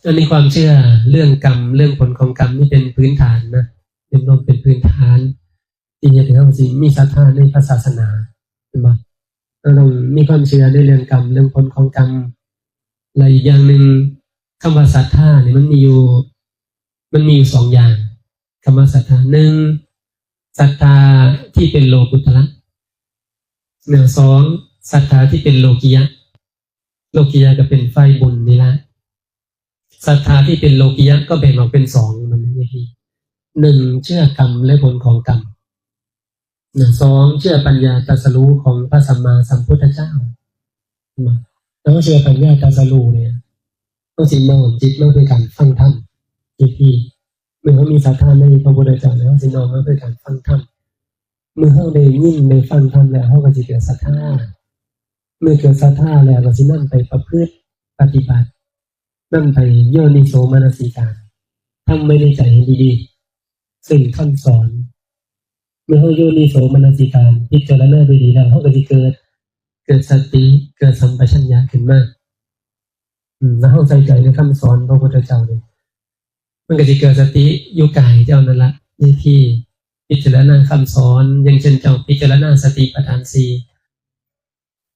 ອັນນີ້ຄວາມເຊື່ອເລື່ອງກຳ ເລື່ອງຜົນຂອງກຳນີ້ເປັນພື້ນຖານນະ ເປັນລວມເປັນພື້ນຖານ ທີ່ເຮັດໃຫ້ເຮົາຊິມີສັດທາໃນພະສາສະໜາ ແມ່ນບໍ່? ເຮົາຕ້ອງມີຄວາມເຊື່ອໃນເລື່ອງກຳ ເລື່ອງຜົນຂອງກຳ ແລະ ອີກຢ່າງໜຶ່ງ ຄຳວ່າສັດທານີ້ມັນມີຢູ່ ມັນມີຢູ່ສອງຢ່າງ ຄຳວ່າສັດທາ ໜຶ່ງ ສັດທາທີ່ເປັນໂລກຸດຕະລະ ແລະ ສອງ ສັດທາທີ່ເປັນໂລກິຍະ ໂລກິຍະກໍເປັນຝ່າຍບຸນນີ້ລະ ສັດທາທີ່ເປັນໂລກິຍະກໍແບ່ງອອກເປັນສອງ ມັນມີ ໜຶ່ງ ເຊື່ອກຳ ແລະ ຜົນຂອງກຳ ນະ ສອງ ເຊື່ອປັນຍາຕລັດສະຮູ້ຂອງພະສຳມາສຳພຸດທະເຈົ້າ ນະ ເຮົາເຊື່ອປັນຍາຕລັດສະຮູ້ນີ້ ເຮົາຊິນ້ອມຈິດມາເພື່ອການຟັງທຳ ເຮັດດີ ເມື່ອເຮົາມີສັດທາໃນພະພຸດທະເຈົ້າແລ້ວ ເຮົາຊິນ້ອມມາເພື່ອການຟັງທຳ ເມື່ອເຮົາໄດ້ຍິນໄດ້ຟັງທຳແລ້ວ ເຮົາກໍຊິເກີດສັດທາ ເມື່ອເກີດສັດທາແລ້ວ ກໍຊິນຳໄປປະພຶດປະຕິບັດ ນຳໄປໂຍນິໂສມະນະສິການ ທຳໄວ້ໃນໃຈໃຫ້ດີໆ ເຊິ່ງຄຳສອນ ເມື່ອເຮົາໂຍນິໂສມະນະສິການ ພິຈາລະນາດ້ວຍດີແລ້ວ ເຮົາກໍຊິເກີດ ເກີດສະຕິ ເກີດສຳປະຊັນຍະຂຶ້ນມາ ອືມ ແລ້ວເຮົາໃສ່ໃຈໃນຄຳສອນພະພຸດທະເຈົ້ານີ້ ມັນກໍຊິເກີດສະຕິຢູ່ກາຍເຈົ້ານັ້ນລະ ວິທີພິຈາລະນາຄຳສອນ ຢ່າງເຊັ່ນ ເຈົ້າພິຈາລະນາສະຕິປະທານສີ່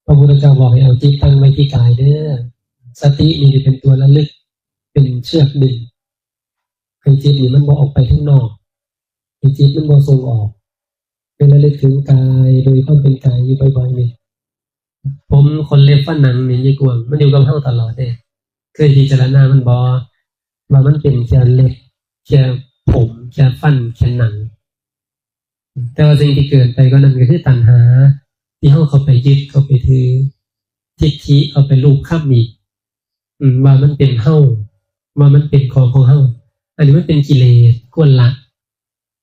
ພະພຸດທະເຈົ້າບອກໃຫ້ເອົາຈິດຕັ້ງໄວ້ທີ່ກາຍເດີ້ ສະຕິນີ້ຈະເປັນຕົວລະລຶກ ເປັນເຊືອກດຶງ ໃຫ້ຈິດນີ້ມັນບໍ່ອອກໄປທາງນອກ ໃຫ້ຈິດມັນບໍ່ສົ່ງອອກ ໃຫ້ລະລຶກເຖິງກາຍໂດຍຄວາມເປັນກາຍຢູ່ບ່ອຍໆນີ້ ຜົມ ຂົນ ເລັບ ຟັນ ໜັງ ເປັນຫຍັງ ມັນຢູ່ກັບເຮົາຕະຫຼອດເດ້ ເຄີຍພິຈາລະນາມັນບໍ່ ວ່າມັນເປັນແຄ່ເລັບ ແຄ່ຜົມ ແຄ່ຟັນ ແຄ່ໜັງ ແຕ່ວ່າສິ່ງທີ່ເກີນໄປກວ່ານັ້ນກໍຄືຕັນຫາ ທີ່ເຮົາເຂົ້າໄປຍຶດ ເຂົ້າໄປຖື ທິດຖິເຂົ້າໄປລູບຄຳອີກ ອືມ ວ່າມັນເປັນເຮົາ ວ່າມັນເປັນຂອງຂອງເຮົາ ອັນນີ້ມັນເປັນກິເລດ ຄວນລະ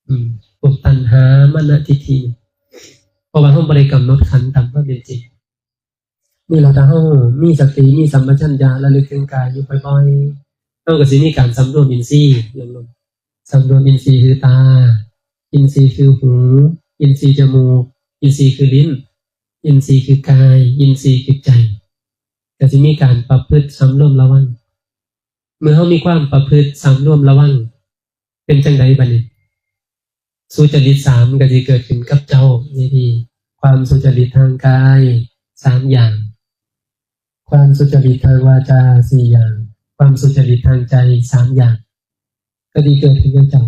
ອືມ ພວກຕັນຫາ ມານະ ທິດຖິ ເພາະວ່າເຮົາບໍ່ໄດ້ກຳນົດຂັນຕາມຄວາມເປັນຈິງ ນີ້ລະ ຖ້າເຮົາມີສະຕິ ມີສຳປະຊັນຍະ ລະລຶກເຖິງກາຍຢູ່ບ່ອຍໆ ເຮົາກໍຊິມີການສຳລວມອິນຊີ ສຳລວມອິນຊີຄືຕາ ອິນຊີຄືຫູ ອິນຊີຈະມູກ ອິນຊີຄືລີ້ນ ອິນຊີຄືກາຍ ອິນຊີຄືໃຈ ກໍຊິມີການປະພຶດສຳລວມລະວັງ ເມື່ອເຮົາມີຄວາມປະພຶດສຳລວມລະວັງ ເປັນຈັ່ງໃດບັດນີ້? ສຸຈະລິດສາມກໍຊິເກີດຂຶ້ນກັບເຈົ້າໃນທີ່ ຄວາມສຸຈະລິດທາງກາຍສາມຢ່າງ ຄວາມສຸຈະລິດທາງວາຈາສີ່ຢ່າງ ຄວາມສຸຈະລິດທາງໃຈສາມຢ່າງ ກໍຊິເກີດຂຶ້ນກັບເຈົ້າ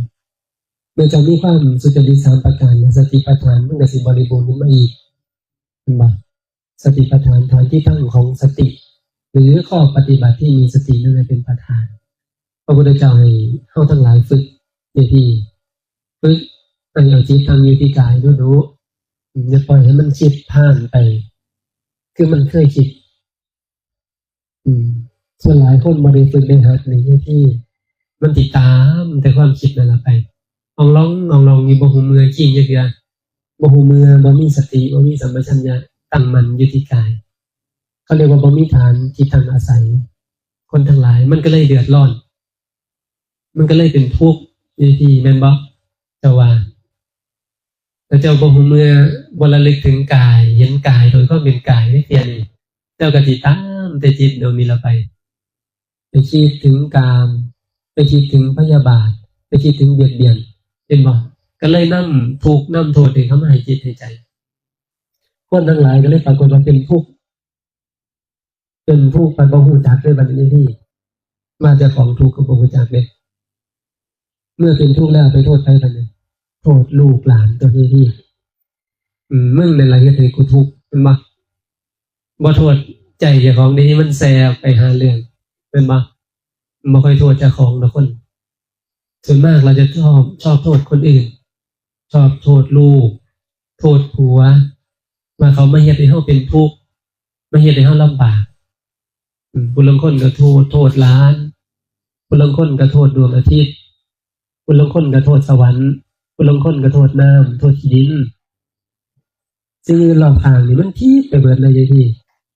ເມື່ອເຈົ້າມີຄວາມສຸຈະລິດສາມປະການ ແລະ ສະຕິປະທານມັນກໍຊິບໍລິບູນຂຶ້ນມາອີກ ແມ່ນບໍ່? ສະຕິປະທານ ຖານທີ່ຕັ້ງຂອງສະຕິ ຫຼື ຂໍ້ປະຕິບັດທີ່ມີສະຕິນັ້ນແຫຼະເປັນປະທານ. ພະພຸດທະເຈົ້າໃຫ້ເຮົາທັງຫຼາຍຝຶກຢູ່ທີ່ ຝຶກໃຫ້ເອົາຈິດຕັ້ງຢູ່ທີ່ກາຍດຸໆ ຢ່າປ່ອຍໃຫ້ມັນຄິດຜ່ານໄປ ຄືມັນເຄີຍຄິດ. ອືມ ສ່ວນຫຼາຍຄົນບໍ່ໄດ້ຝຶກໄດ້ຫັດໃນເວທີ ມັນຕິດຕາມແຕ່ຄວາມຄິດນັ້ນລະໄປ ອອງລອງ ອອງລອງຢູ່ ບໍ່ຮູ້ເມື່ອກິ້ງຈັກເທື່ອ ບໍ່ຮູ້ເມື່ອ ບໍ່ມີສະຕິ ບໍ່ມີສຳປະຊັນຍະ ຕັ້ງໝັ້ນຢູ່ທີ່ກາຍ ເຂົາເອີ້ນວ່າບໍ່ມີຖານທີ່ຕັ້ງອາໄສ. ຄົນທັງຫຼາຍມັນກໍເລີຍເດືອດຮ້ອນ ມັນກໍເລີຍເປັນທຸກຢູ່ທີ່ ແມ່ນບໍ່? ເຈົ້າວ່າ ແລ້ວເຈົ້າບໍ່ຮູ້ເມື່ອ ບໍ່ລະລຶກເຖິງກາຍ ເຫັນກາຍໂດຍຄວາມເປັນກາຍໃນເທື່ອນີ້ ເຈົ້າກໍຊິຕາມແຕ່ຈິດດວງນີ້ລະໄປ ໄປຄິດເຖິງກາມ ໄປຄິດເຖິງພະຍາບາດ ໄປຄິດເຖິງບຽດບຽນ ເຫັນບໍ່? ກໍເລີຍນຳທຸກນຳໂທດນີ້ເຂົ້າມາໃຫ້ຈິດໃຫ້ໃຈ ຄົນທັງຫຼາຍກໍເລີຍປາກົດວ່າເປັນທຸກ ເປັນທຸກໄປບໍ່ຮູ້ຈັກເລີຍບັດນີ້ ວ່າເຈົ້າຂອງທຸກກໍບໍ່ຮູ້ຈັກເດ້. ເມື່ອເປັນທຸກແລ້ວໄປໂທດໃຜບັດນີ້? ໂທດລູກຫຼານຕົວະ ອືມ ມຶງນັ້ນລະເຮັດໃຫ້ກູທຸກ ແມ່ນບໍ່? ບໍ່ໂທດໃຈເຈົ້າຂອງເດ້ ມັນແຊໄປຫາເລື່ອງ ແມ່ນບໍ່? ບໍ່ຄ່ອຍໂທດເຈົ້າຂອງດອກຄົນ ສ່ວນມາກລາວຈະຊອບ ຊອບໂທດຄົນອື່ນ ຊອບໂທດລູກ ໂທດຜົວ ວ່າເຂົາມາເຮັດໃຫ້ເຮົາເປັນທຸກ ມາເຮັດໃຫ້ເຮົາລຳບາກ. ອືມ ຜູ້ລາງຄົນກໍໂທດ ໂທດຫຼານ ຜູ້ລາງຄົນກໍໂທດດວງອາທິດ ຜູ້ລາງຄົນກໍໂທດສະຫວັນ ຜູ້ລາງຄົນກໍໂທດນ້ຳ ໂທດຂີ້ດິນ. ສິ່ງອື່ນລອບຂ້າງນີ້ມັນຜິດໄປເບິດເລີຍ ຢູ່ທີ່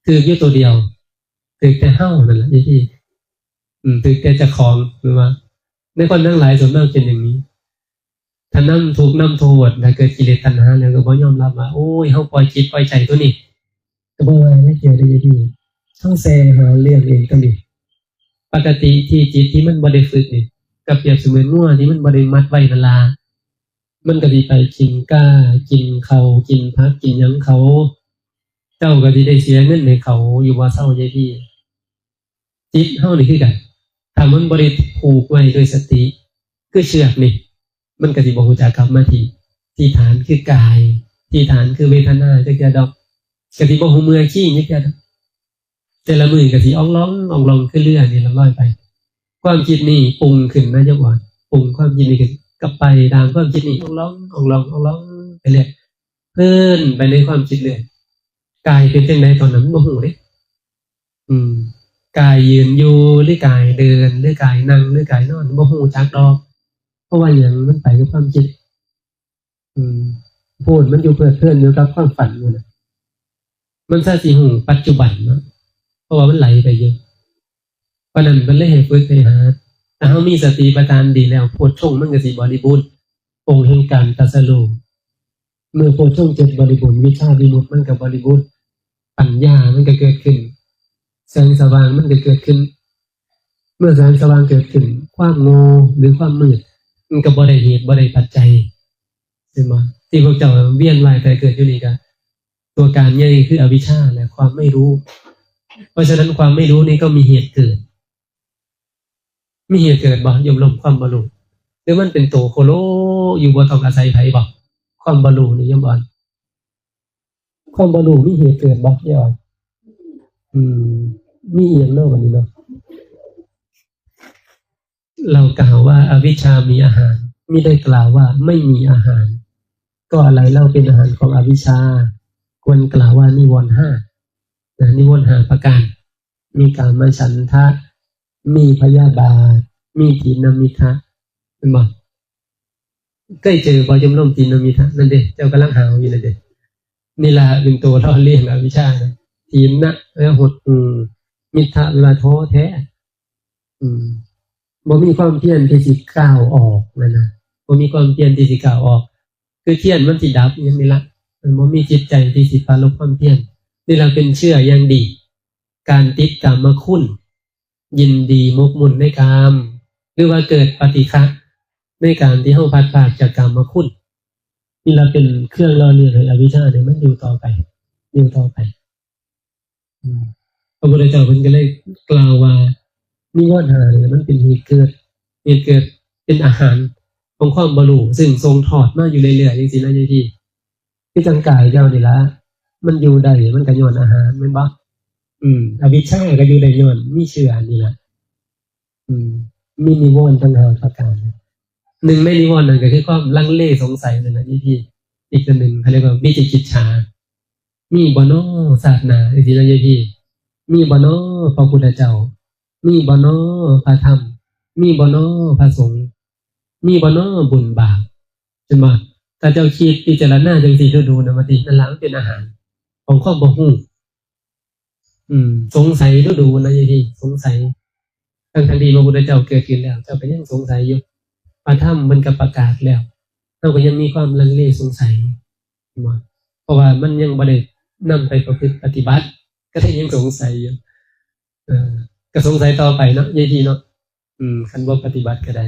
ຖືກຢູ່ຕົວດຽວ ຖືກແຕ່ເຮົານັ້ນລະ ຢູ່ທີ່ ອືມ ຖືກແຕ່ເຈົ້າຂອງ ຫຼືວ່າໃນຄົນທັງຫຼາຍສ່ວນມາກເປັນຢ່າງນີ້ ຖ້ານຳທຸກນຳໂທດ ແລ້ວເກີດກິເລດຕັນຫາ ແລ້ວກໍບໍ່ຍອມຮັບວ່າ ໂອ້ຍ ເຮົາປ່ອຍຈິດປ່ອຍໃຈຕົວນີ້ ກໍບໍ່ວ່າຫຍັງເທື່ອເດ້ ຢູ່ທີ່ເຮົາແຊຫາເລື່ອງເອງຕົວນີ້ ໄປ ກະຕິທີ່ຈິດທີ່ມັນບໍ່ໄດ້ຝຶກນີ້ ກໍປຽບສະເໝືອນງົວທີ່ມັນບໍ່ໄດ້ມັດໄວ້ນັ້ນລະ ມັນກໍຊິໄປກິນກ້າ ກິນເຂົ້າ ກິນຜັກ ກິນຫຍັງເຂົາ ເຈົ້າກໍຊິໄດ້ເສຍເງິນໃຫ້ເຂົາຢູ່ບໍ່ເຊົາເດພີ່. ຈິດເຮົານີ້ຄືກັນ ຖ້າມັນບໍ່ໄດ້ຜູກໄວ້ດ້ວຍສະຕິ ຄືເຊືອກນີ້ ມັນກໍຊິບໍ່ຮູ້ຈັກກັບມາທີ່ ທີ່ຖານຄືກາຍ ທີ່ຖານຄືເວທະນາຈັກເທື່ອດອກ ກໍຊິບໍ່ຮູ້ເມື່ອຄີຈັກເທື່ອດອກ. ແຕ່ລະມື້ກໍຊິອ່ອງລອງ ອ່ອງລອງ ຄືເຮືອນີ້ລະລອຍໄປ. ຄວາມຄິດນີ້ປຸງຂຶ້ນນະ ໂຍມອ່ອນ ປຸງຄວາມຄິດນີ້ຂຶ້ນ ກໍໄປຕາມຄວາມຄິດນີ້ ອ່ອງລອງ ອ່ອງລອງ ອ່ອງລອງໄປເລື້ອຍ ເພີນໄປໃນຄວາມຄິດເລື້ອຍ. ກາຍເປັນຈັ່ງໃດຕອນນັ້ນບໍ່ຮູ້ເດ້. ອືມ ກາຍຢືນຢູ່ ຫຼື ກາຍເດີນ ຫຼື ກາຍນັ່ງ ຫຼື ກາຍນອນ ບໍ່ຮູ້ຈັກດອກ. ເພາະວ່າຫຍັງ? ມັນໄປກັບຄວາມຄິດ. ອືມ ໂພດມັນຢູ່ເພີດເພີນຢູ່ກັບຄວາມຝັນຢູ່ນະ ມັນຊະຊິຮູ້ປັດຈຸບັນເນາະ ເພາະວ່າມັນໄຫຼໄປຢູ່. ເພາະນັ້ນເພິ່ນເລີຍໃຫ້ຝຶກໃຫ້ຫັດ. ຖ້າເຮົາມີສະຕິປະທານດີແລ້ວ ໂພດຊົງມັນກໍຊິບໍລິບູນ ອົງແຫ່ງການຕັດສະຮູ້. ເມື່ອໂພດຊົງເຈັດບໍລິບູນ ວິຊາວິມຸດມັນກໍບໍລິບູນ ປັນຍາມັນກໍເກີດຂຶ້ນ ແສງສະຫວ່າງມັນກໍເກີດຂຶ້ນ. ເມື່ອແສງສະຫວ່າງເກີດຂຶ້ນ ຄວາມໂງ່ ຫຼື ຄວາມມືດ ມັນກໍບໍ່ໄດ້ເຫດບໍ່ໄດ້ປັດໄຈ ເຫັນບໍ່? ທີ່ພວກເຈົ້າວຽນວ່າຍຕາຍເກີດຢູ່ນີ້ ກໍຕົວການໃຫຍ່ຄືອະວິຊຊາ ແລະ ຄວາມໄມ່ຮູ້. ເພາະສະນັ້ນຄວາມໄມ່ຮູ້ນີ້ກໍມີເຫດເກີດ ມີເຫດເກີດບໍ່? ໂຍມລົມ ຄວາມບໍ່ຮູ້ ຫຼື ມັນເປັນໂຕໂຄໂລຢູ່ ບໍ່ຕ້ອງອາໄສໃຜບໍ່? ຄວາມບໍ່ຮູ້ນີ້ ໂຍມອ່ອນ ຄວາມບໍ່ຮູ້ມີເຫດເກີດບໍ່? ໂຍມອ່ອນ ອືມ ມີອີ່ຫຍັງເນາະບັດນີ້ເນາະ? ເຮົາກ່າວວ່າອະວິຊຊາມີອາຫານ ມິໄດ້ກ່າວວ່າໄມ່ມີອາຫານ. ກໍອາໄລເລົ່າເປັນອາຫານຂອງອະວິຊຊາ? ຄວນກ່າວວ່ານິວອນຫ້າ ນະ ນິວອນຫ້າປະການ. ມີກາມະສັນທະ ມີພະຍາບາດ ມີທີນະມິດທະ ເຫັນບໍ່? ເຄີຍເຈີບໍ່? ໂຍມລົມ ທີນະມິດທະ ນັ້ນເດ້ ເຈົ້າກຳລັງຫາວຢູ່ນັ້ນເດ້. ນີ້ລະເປັນໂຕຫຼໍ່ລ້ຽງອະວິຊຊານະ ທີນະ ແປວ່າຫົດຫູ່ ມິດທະ ແປວ່າທໍ້ແທ້. ອືມ ບໍ່ມີຄວາມພຽນທີ່ຊິກ້າວອອກນັ້ນນະ ບໍ່ມີຄວາມພຽນທີ່ຊິກ້າວອອກ ຄືທຽນມັນຊິດັບຫຍັງນີ້ລະ ມັນບໍ່ມີຈິດໃຈທີ່ຊິປາລົບຄວາມພຽນ. ນີ້ລະເປັນເຊື້ອຢ່າງດີ ການຕິດກາມະຄຸນ ຍິນດີໝົກໝຸ່ນໃນກາມ ຫຼືວ່າເກີດປະຕິຄະໃນການທີ່ເຮົາພັດພາກຈາກກາມະຄຸນ. ນີ້ລະເປັນເຄື່ອງຫຼໍ່ລ້ຽງໃຫ້ອະວິຊຊານີ້ມັນຢູ່ຕໍ່ໄປ ຢູ່ຕໍ່ໄປ. ອືມ ພະພຸດທະເຈົ້າເພິ່ນກໍເລີຍກ່າວວ່າ ນິວອນຫ້ານີ້ມັນເປັນເຫດເກີດ ເຫດເກີດເປັນອາຫານຂອງຄວາມບໍ່ຮູ້ ຊຶ່ງສົ່ງທອດມາຢູ່ເລື້ອຍໆ ຈັ່ງຊີ້ນະ ຍາຍທີ່ ຄືຈັ່ງກາຍເຈົ້ານີ້ລະ ມັນຢູ່ໄດ້ມັນກໍຍ້ອນອາຫານ ແມ່ນບໍ່? ອືມ ອະວິຊຊາກໍຢູ່ໄດ້ຍ້ອນມີເຊື້ອນີ້ລະ. ອືມ ມີນິວອນທັງຫ້າປະການ. ໜຶ່ງໃນນິວອນນັ້ນກໍຄືຄວາມລັງເລສົງໄສນັ້ນນະ ຍາຍທີ່. ອີກຕົວໜຶ່ງເຂົາເອີ້ນວ່າວິຈິກິດສາ ມີບໍ່ນໍຊາດໜ້າ ຈັ່ງຊີ້ນະ ຍາຍທີ່. ມີບໍ່ນໍພະພຸດທະເຈົ້າ? ມີບໍ່ນໍພະທຳ? ມີບໍ່ນໍພະສົງ? ມີບໍ່ນໍບຸນບາບ? ເຫັນບໍ່? ຖ້າເຈົ້າຄິດພິຈາລະນາຈັ່ງຊີ້ດູໆນະ ວ່າຕິ ນັ້ນລະມັນເປັນອາຫານຂອງຄວາມບໍ່ຮູ້. ອືມ ສົງໄສດູໆນະ ຍາຍທີ່ ສົງໄສ ທັງໆທີ່ພະພຸດທະເຈົ້າເກີດຂຶ້ນແລ້ວ ເຈົ້າກໍຍັງສົງໄສຢູ່. ພະທຳເພິ່ນກໍປະກາດແລ້ວ ເຮົາກໍຍັງມີຄວາມລັງເລສົງໄສ ເຫັນບໍ່? ເພາະວ່າມັນຍັງບໍ່ໄດ້ນຳໄປປະພຶດປະຕິບັດ ກໍເລີຍຍັງສົງໄສຢູ່. ເອີ ກໍສົງໄສຕໍ່ໄປເນາະ ຍາຍທີ່ເນາະ. ອືມ ຄັນບໍ່ປະຕິບັດກໍໄດ້.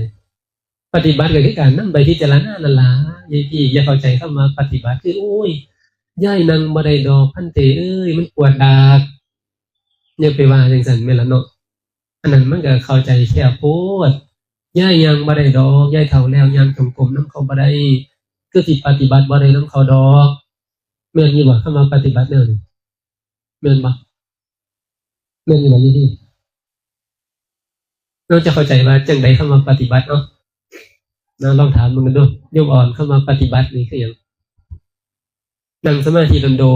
ປະຕິບັດກໍຄືການນຳໄປພິຈາລະນານັ້ນລະ ຍາຍທີ່. ຢ່າເຂົ້າໃຈຄຳວ່າປະຕິບັດຄື ໂອ້ຍ ຍາຍນັ່ງບໍ່ໄດ້ດອກ ພັນເຕເອີຍ ມັນປວດດາກ. ຢ່າໄປວ່າຈັ່ງຊັ້ນ ແມ່ນລະເນາະ. ອັນນັ້ນມັນກໍເຂົ້າໃຈແຄບໂພດ. ຍາຍຍ່າງບໍ່ໄດ້ດອກ ຍາຍເຖົ້າແລ້ວ ຍ່າງຈົງກົມນຳເຂົາບໍ່ໄດ້ ຄືຊິປະຕິບັດບໍ່ໄດ້ນຳເຂົາດອກ. ແມ່ນຢູ່ບໍ່ ຄຳວ່າປະຕິບັດແນວນີ້? ແມ່ນບໍ່? ແມ່ນຢູ່ບໍ່ ຍາຍທີ່? ນ້ອງຈະເຂົ້າໃຈວ່າຈັ່ງໃດ ຄຳວ່າປະຕິບັດເນາະ? ນະ ລອງຖາມເບິ່ງກັນດູ ໂຍມອ່ອນ ຄຳວ່າປະຕິບັດນີ້ຄືຫຍັງ? ນັ່ງສະມາທິດົນໆບໍ່?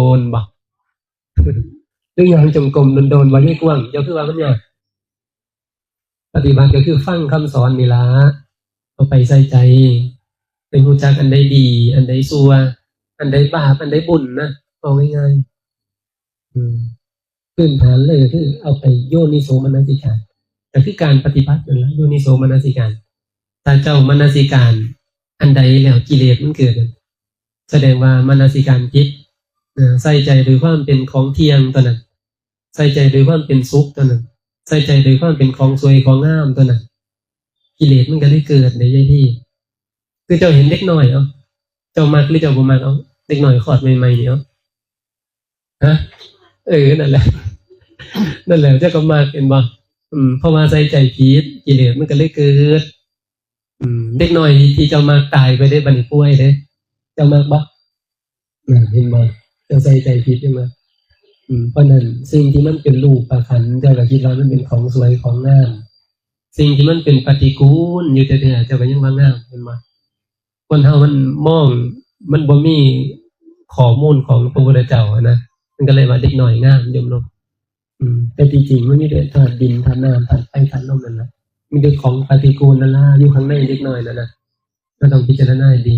ຫຼືຍ່າງຈົງກົມດົນໆບໍ່? ຍາຍກວ້າງ ເຈົ້າຄືວ່າມັນຍາກ? ປະຕິບັດກໍຄືຟັງຄຳສອນນີ້ລະ ເອົາໄປໃສ່ໃຈ ໄປຮູ້ຈັກອັນໃດດີ ອັນໃດຊົ່ວ ອັນໃດບາບ ອັນໃດບຸນນະ ເວົ້າງ່າຍໆ. ອືມ ພື້ນຖານເລີຍກໍຄືເອົາໄປໂຍນິໂສມະນະສິການ ກໍຄືການປະຕິບັດນັ້ນລະ ໂຍນິໂສມະນະສິການ. ຖ້າເຈົ້າມະນະສິການອັນໃດແລ້ວ ກິເລດມັນເກີດ ສະແດງວ່າມະນະສິການຜິດ. ເອີ ໃສ່ໃຈໂດຍຄວາມເປັນຂອງທ່ຽງຕົວນັ້ນ ໃສ່ໃຈໂດຍຄວາມເປັນສຸກຕົວນັ້ນ ໃສ່ໃຈໂດຍຄວາມເປັນຂອງສວຍຂອງງາມຕົວນັ້ນ ກິເລດມັນກໍເລີຍເກີດເດ້ຍາຍທີ. ຄືເຈົ້າເຫັນເດັກນ້ອຍເອົາ ເຈົ້າມັກຫຼືເຈົ້າບໍ່ມັກເອົາ ເດັກນ້ອຍຄອດໃໝ່ໆນີ້ເອົາ ຮະ ເອີ ນັ້ນແຫຼະ ນັ້ນແຫຼະ ເຈົ້າກໍມັກ ເຫັນບໍ່? ອືມ ເພາະວ່າໃສ່ໃຈຜິດ ກິເລດມັນກໍເລີຍເກີດ. ອືມ ເດັກນ້ອຍທີ່ເຈົ້າມັກຕາຍໄປເດ້ ບັດນີ້ປ່ວຍເດ້ ເຈົ້າມັກບໍ່? ນັ້ນ ເຫັນບໍ່? ເຈົ້າໃສ່ໃຈຜິດ ເຫັນບໍ່? ອືມ ເພາະນັ້ນ ສິ່ງທີ່ມັນເປັນຮູບປະຄັນ ເຈົ້າກໍຄິດວ່າມັນເປັນຂອງສວຍຂອງງາມ, ສິ່ງທີ່ມັນເປັນປະຕິກູນຢູ່ແທ້ໆ ເຈົ້າກໍຍັງວ່າງາມ ເຫັນບໍ່? ຄົນເຮົາມັນມອງ ມັນບໍ່ມີຂໍ້ມູນຂອງພະພຸດທະເຈົ້າຫັ້ນນະ ມັນກໍເລີຍວ່າເດັກນ້ອຍງາມ ໂຍມເນາະ. ອືມ ແຕ່ທີ່ຈິງມັນມີແຕ່ທາດດິນ ທາດນ້ຳ ທາດໄຟ ທາດລົມນັ້ນລະ ມີແຕ່ຂອງປະຕິກູນນັ້ນລະ ຢູ່ຂ້າງໃນເດັກນ້ອຍນັ້ນນະ. ເຮົາຕ້ອງພິຈາລະນາໃຫ້ດີ